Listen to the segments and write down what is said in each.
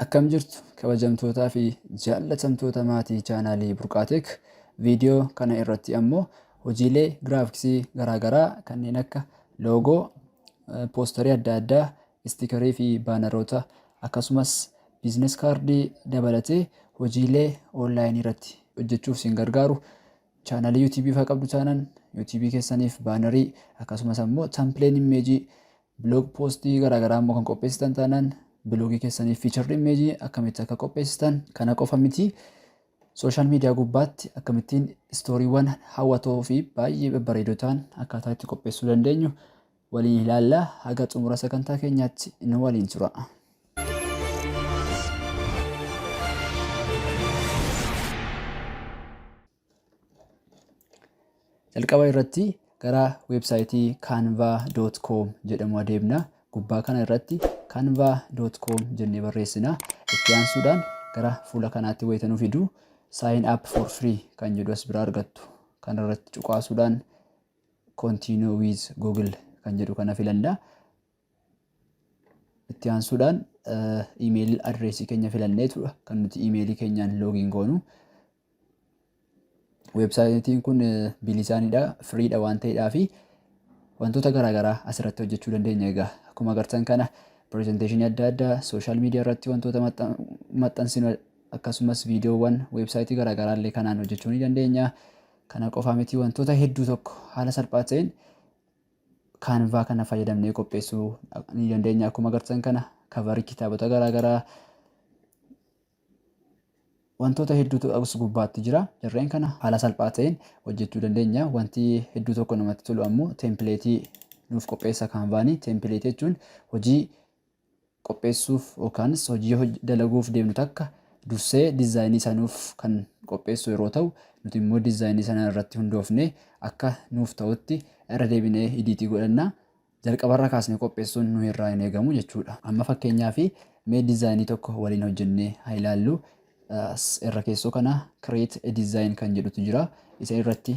Akkam jirtu kabajamtootaa fi jaallatamtoota maatii chaanaalii Burqaateek. Viidiyoo kana irratti ammoo hojiilee giraafiksii garaagaraa kanneen akka loogoo, poostarii adda addaa, istikarii fi baanaroota akkasumas biizines kaardii dabalatee hojiilee oonlaayinii irratti hojjechuuf isin gargaaru chaanaalii yuutuubii fa'aa qabdu taanaan yuutuubii keessaniif baanarii akkasumas ammoo tampileen imeejii Blog post garaagaraa immoo kan qopheessitan taanaan biloogii keessaniif featured image akkamitti akka qopheessitan kana qofa miti social media gubbaatti akkamittiin istooriiwwan hawwatoo fi baay'ee babbareedoo ta'an akkaataa itti qopheessuu dandeenyu waliin ilaalla. Haga xumura sagantaa keenyaatti nu waliin tura. Jalqaba irratti gara weebsaayitii canva.com jedhamu adeemna. Gubbaa kana irratti canva.com jennee barreessina. Itti aansuudhaan gara fuula kanaatti wayita nu fidu sign up for free kan jedhu as biraa argattu. Kana irratti cuqaasuudhaan continue with Google kan jedhu kana filanna. Itti aansuudhaan iimeelii adreesii keenya filanneetudha kan nuti iimeelii keenyaan loogiin goonu. Weebsaayitiin kun bilisaanidha, firiidha waan ta'eedhaa fi wantoota garaagaraa asirratti hojjechuu dandeenya. Egaa akkuma agartan kana pirezenteeshinii adda addaa, sooshaal miidiyaa irratti wantoota maxxansinu akkasumas viidiyoowwan weebsaayitii garaagaraa illee kanaan hojjechuu ni dandeenya. Kana qofaa miti, wantoota hedduu tokko haala salphaa ta'een Canva kana fayyadamnee qopheessuu ni dandeenya. Akkuma agartan kana kavarii kitaabota garaagaraa wantoota hedduutu as gubbaatti jira. Jarreen kana haala salphaa ta'een hojjechuu dandeenya. Wanti hedduu tokko namatti tolu ammoo teempileetii nuuf qopheessa Canvaanii. Teempileetii jechuun hojii qopheessuuf yookaanis hojii dalaguuf deemnu takka dursee dizaayinii isaa nuuf kan qopheessu yeroo ta'u, nuti immoo dizaayinii sana irratti hundoofnee akka nuuf ta'utti irra deebinee idiitii godhanna. Jalqabarraa kaasnee qopheessuun nu irraa hin eegamu jechuudha. Amma fakkeenyaaf mee dizaayinii tokko waliin hojjennee haa ilaallu. Irra keessoo kana create a design kan jedhutu jira. Isa irratti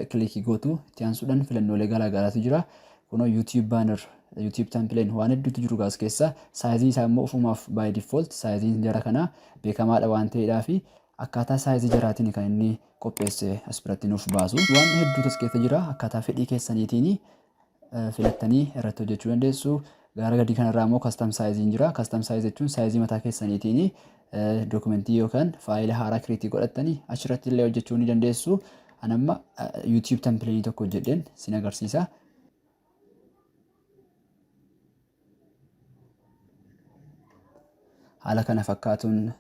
kilikii gootu. Itti aansuudhaan filannoolee garaa garaatu jira. Kunoo YouTube banner, YouTube template waan hedduutu jiru gaas keessa. Saayizii isaa immoo ofumaaf by default saayiziin jara kanaa beekamaadha waan ta'eedhaa fi akkaataa saayizii jaraatiin kan inni qopheesse as biratti nuuf baasu. Waan hedduutu as keessa jira. Akkaataa fedhii keessaniitiin filattanii irratti hojjechuu dandeessu. Gara gadii kanarraa immoo custom size jira. Custom size jechuun saayizii mataa keessaniitiin dookumentii yookaan faayila haaraa kireetii godhattanii achirratti illee hojjechuu ni dandeessu. Ani amma YouTube template tokko hojjedheen sin agarsiisa. Haala kana fakkaatuun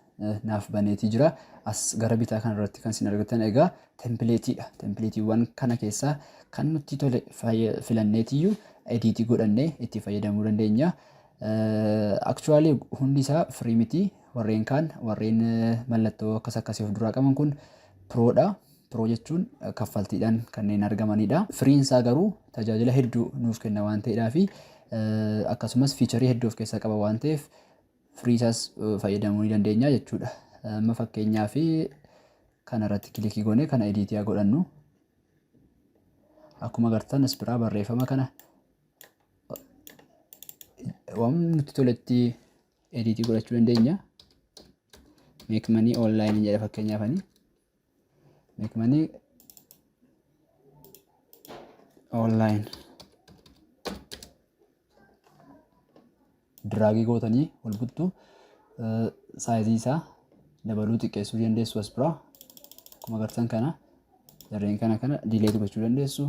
naaf baneetii jira. As gara bitaa kana irratti kan isin argattan egaa tempileetiidha. Tempileetiiwwan kana keessaa kan nutti tole filanneetiyyuu ediitii godhannee itti fayyadamuu dandeenya. Actually hundi isaa firii miti. Warreen kaan warreen mallattoo akkas akkasii of duraa qaban kun proodha. Pro jechuun kaffaltiidhaan kanneen argamanidha. Firiin isaa garuu tajaajila hedduu nuuf kenna waan ta'eedhaa fi akkasumas fiicharii hedduu of keessaa qaba waan ta'eef firii isaas fayyadamuu ni dandeenya jechuudha. Amma fakkeenyaaf kana irratti kilikii goonee kana ediitii haa godhannu. Akkuma agartan as biraa barreeffama kana waan nutti toletti ediitii godhachuu dandeenya. Make money online jedha fakkeenyaaf ani. Make money online. Diraagii gootanii ol buttu, saayizii isaa dabaluu xiqqeessuu dandeessu as biraa. Akkuma agartan kana jarreen kana kana diileet gochuu dandeessu.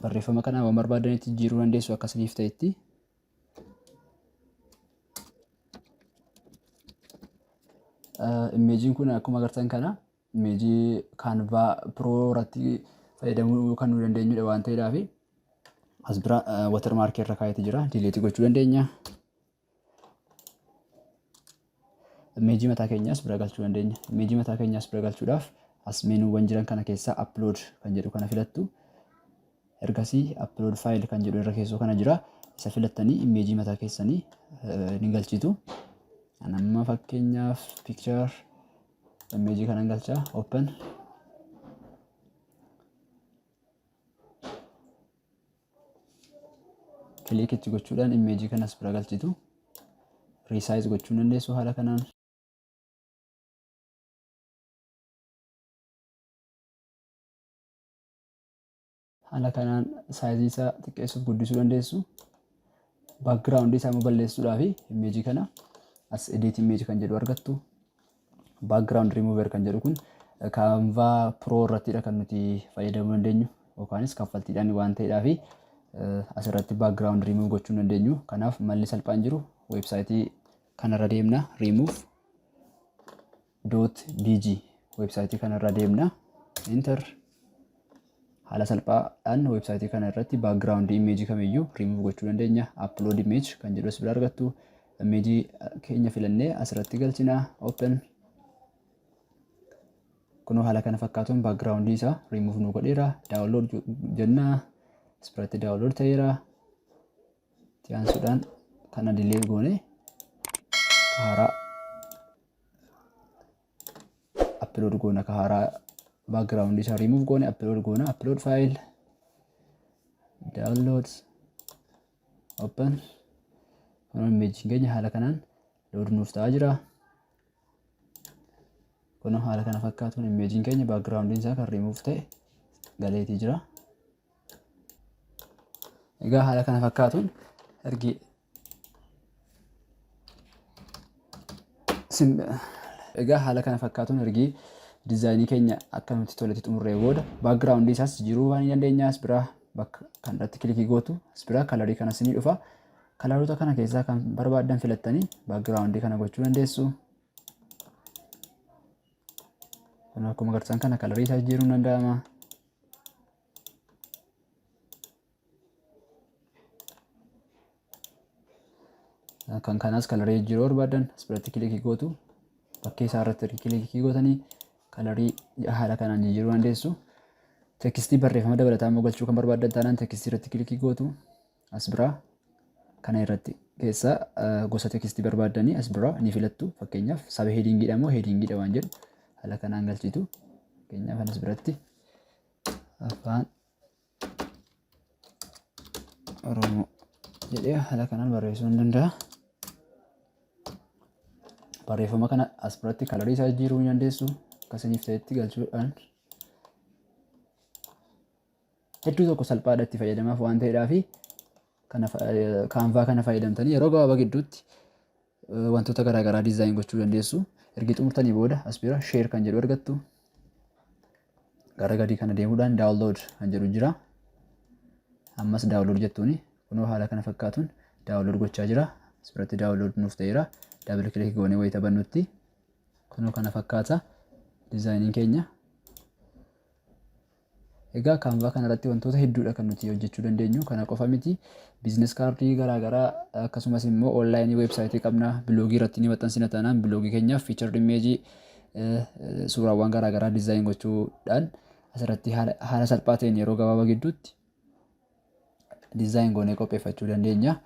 Barreeffama kana waan barbaadanitti jijjiiruu dandeessu akka isiniif ta'etti. Imeejiin kun akkuma agartan kana imeejii Canva Pro irratti fayyadamuu kan nu dandeenyudha waan ta'eedhaaf as bira watermark irra kaa'eeti jira. Diileetii gochuu dandeenya. Imeejii mataa keenyaas bira galchuu dandeenya. Imeejii mataa keenyaas bira galchuudhaaf as meenuuwwan jiran kana keessaa upload kan jedhu kana filattu. Ergasii upload file kan jedhu irra keessoo kana jira. Isa filattanii imeejii mataa keessanii ni galchitu. An amma fakkeenyaaf picture imeejii kanan galcha, open. Click itti gochuudhaan imeejii kanas bira galchitu. Resize gochuu dandeessu haala kanaan. Haala kanaan saayizii isaa xiqqeessuuf guddisuu dandeessu. Background isaa immoo balleessuudhaaf imeejii kana as edit image kan jedhu argattu. Background remover kan jedhu kun Canva Pro irrattidha kan nuti fayyadamuu dandeenyu yookaanis kaffaltiidhaan waan ta'eedhaaf asirratti background remove gochuu hin dandeenyu. Kanaaf malli salphaan jiru weebsaayitii kanarra deemna, remove dot bg weebsaayitii kanarra deemna, enter. Haala salphaadhaan weebsaayitii kana irratti background image kamiyyuu remove gochuu dandeenya. Upload image kan jedhu as bira argattu. Image keenya filannee asirratti galchina, open. Kunoo haala kana fakkaatuun background isaa remove nu godheera. Download jenna, as biratti download ta'eera. Itti aansuudhaan kana delete goone haaraa upload goona. Ka haaraa background isaa remove goone upload goona. Upload file, downloads, open. Kunoo image keenya haala kanaan load nuuf ta'aa jira. Kunoo haala kana fakkaatuun imeejiin keenya background isaa kan remove ta'e galeetii jira. Egaa haala kana fakkaatuun ergi Egaa haala kana fakkaatuun ergi diizaayinii keenya akka nuti toletti xumurree booda background isaas jijjiiruu waan dandeenya. As biraa bakka kan irratti kilikii gootu, as biraa kalarii kanas ni dhufa. Kalaroota kana keessaa kan barbaaddan filattanii background kana gochuu dandeessu. Kun akkuma agartan kana kalarii isaa jijjiiruun danda'ama. Kan kanaas kalarii jijjiiruu barbaadan as biratti kilikii gootu. Bakkee isaa irratti erga kilikii gootanii kalarii haala kanaan jijjiiruu dandeessu. Tekstii barreeffama dabalataa immoo galchuu kan barbaadan taanaan tekstii irratti kilikii gootu. As biraa kana irratti keessa gosa tekstii barbaaddanii as biraa ni filattu. Fakkeenyaaf saba heedingiidha moo heedingiidha waan jedhu haala kanaan galchitu. Fakkeenyaaf as biratti Afaan Oromoo jedhee haala kanaan barreessuu ni danda'a. Barreeffama kana as biratti kalarii isaa jijjiiruu ni dandeessu. Akka isiniif ta'etti galchuudhaan hedduu tokko salphaadha itti fayyadamaaf waan ta'eedhaa fi kana kaanvaa kana fayyadamtanii yeroo gabaabaa gidduutti wantoota garaagaraa diizaayin gochuu dandeessu. Ergi xumurtanii booda as bira share kan jedhu argattu. Gara gadii kana deemuudhaan download kan jedhu jira. Ammas download jettuuni kunoo haala kana fakkaatuun download gochaa jira. As biratti download nuuf ta'eera. Double click goonee wayita bannutti kunoo kana fakkaata diizaayiniin keenya. Egaa Canva kana irratti wantoota hedduudha kan nuti hojjechuu dandeenyu. Kana qofa miti. Business kaardii garaagaraa akkasumas immoo onlaayinii weebsaayitii qabna. Biloogii irratti ni maxxansina taanaan biloogii keenyaaf featured image, suuraawwan garaagaraa dizaayin gochuudhaan asirratti haala salphaa ta'een yeroo gabaabaa gidduutti dizaayin goonee qopheeffachuu dandeenya.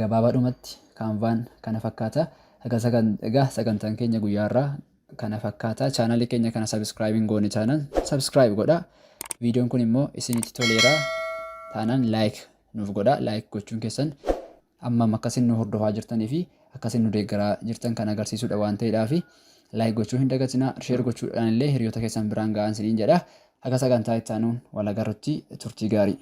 Gabaabaadhumatti Canvaan kana fakkaata. Egaa sagantaan keenya guyyaa irraa kana fakkaata. Chaanalii keenya kana subscribe hin goone taanaan subscribe godhaa. Viidiyoon kun immoo isinitti toleera taanaan like nuuf godhaa. Like gochuun keessan ammam akkasin nu hordofaa jirtanii fi akkasin nu deeggaraa jirtan kan agarsiisudha waan ta'eedhaaf like gochuu hin dagatinaa. Share gochuudhaan illee hiriyoota keessan biraan ga'an isiniin jedha. Haga sagantaa itti aanuun wal agarrutti turtii gaarii.